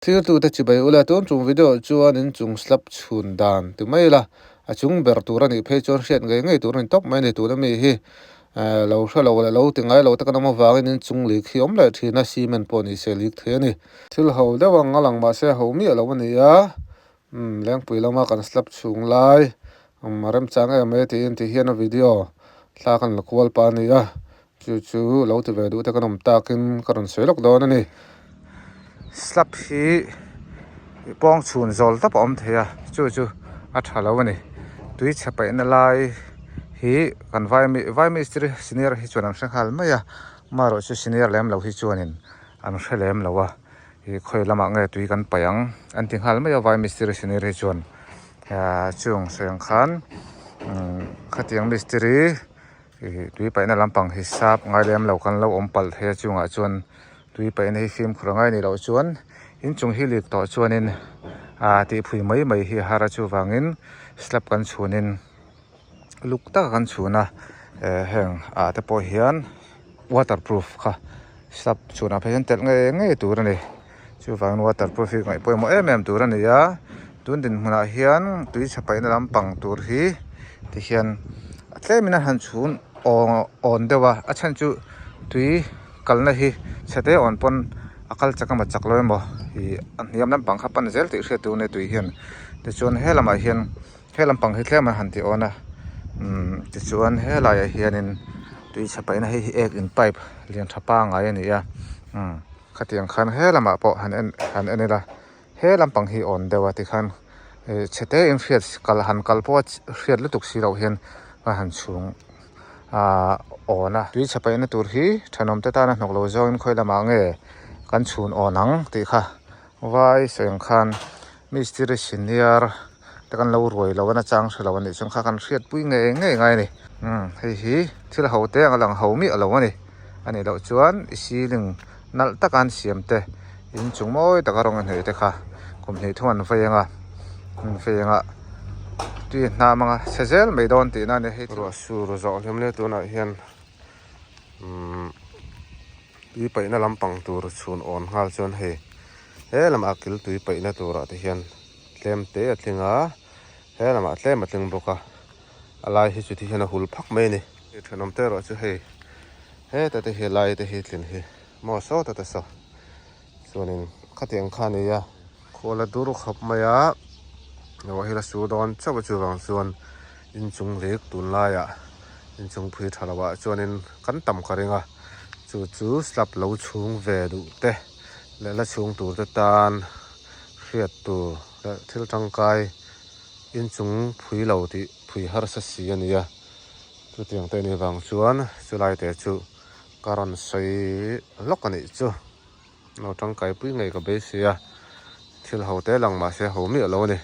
Thiltute chibai ula tun chung video chuan inchung slab chhun dan ti mai ila a chung ber tur a nih phei chuan hriat ngei ngei tur a ni tawp mai a ni tuna mi hi eh lo hre lo leh lo ti ngai lo tak an awm avangin inchung lik hi a awm leh thin a cement pawh ni se lik thei a ni. Thil ho deuh ang a lang mahse ho miah lo a ni a umm lengpui lama kan slab chhung lai umm a remchang em mai tiin ti hian a video thla kan la kual pah a ni a. Chu chu lo ti ve duh te kan awm takin ka rawn sawi lawk dawn a ni. Slab hi pawng chhun zawl tawp a awm thei a, chu chu a tha lo a ni. Tui chhe paihna lai hi kan vai mi vai mistiri senior hi chuan an hre nghal mai a, amaherawh chu senior lem lo hi chuanin an hre lem lo a, ih khawi lamah nge tui kan paih ang an ti nghal mai a vai mistiri senior hi chuan chung sawi ang khan khatiang mistiri. Ih tui paihna lampang hi sap ngai lem lo kan lo awm palh thei a chungah chuan tui paihna hi fimkhur angai ni loh chuan inchung hi lik tawh chuanin ah tih phui mai mai hi a har a chuvangin slab kan chhunin luk taka kan chhun a eh heng ah te pawh hian waterproof kha slab chhunah phei hian telh ngei ngei tur a ni chuvangin waterproof hi ngaih pawimawh em em tur a ni a tun dinhmunah hian tui chhe paihna lampang tur hi tihian a tlemin a han chhun aw awn deuh a a chhan chu tui kalna hi chhe te awn pawn a kal chak emaw chak lo emaw ih a hniam lampang kha pan zel tih hriat tur a ni tui hian tichuan he lamah hian he lampang hi tlem a han ti awn a umm tichuan helaiah hianin tui chhe paihna hei hi ek in pipe lian tha pangai a ni a umm. Khatiang khan he lamah pawh han en han en ila he lampang hi awn deuh a tikhan ih chhe te in hriat kal han kal pawh a hriat lutuk si loh hian a han chhung ahh awn a. Tui chhe paihna tur hi thenawm te tana hnawk lo zawngin khawi lamah nge kan chhun awn ang tih kha vai sawi ang khan mistiri senior te kan lo ruai lo a nachang hre lo a nih chuan kha kan hriatpui ngei ngei ngai a ni. Umm hei hi thil ho te ang a lang ho miah lo a ni. A nih loh chuan i ceiling nalh taka an siam te inchung mawi taka rawng a hnawih te kha kum hnih thum an vei anga an vei anga tui a hnam anga chhe zel mai dawn tihna a ni hei Ruah sur zawh hlim le tunah hian umm tui paihna lampang tur chhun awn nghal chuan hei he lamah kil tui paihna turah te hian tlem te a tling a he lamah tlem a tling bawk a a lai hi chu ti hian a hul phak mai a ni. Thenawm te erawh chu hei heta te hi lai te hi tlin hi maw sawta te saw chuanin khatiang kha a ni a. Khual a dur khawp mai a ruah hi la su dawn chauh a chuvang chuan inchung lek tunlaiah inchung phui tha lo ah chuanin kan tam ka ring a chu chu slab lo chhung ve duh te leh la chhung tur te tan hriat tur leh thil tangkai inchung phui lo tih phui harsa si a ni a. Chutiang te ni vang chuan chulai te chu ka rawn sawi lawk a nih chu. Lo tangkaipui ngei ka beisei a, thil ho te lang mahse ho miah lo a ni.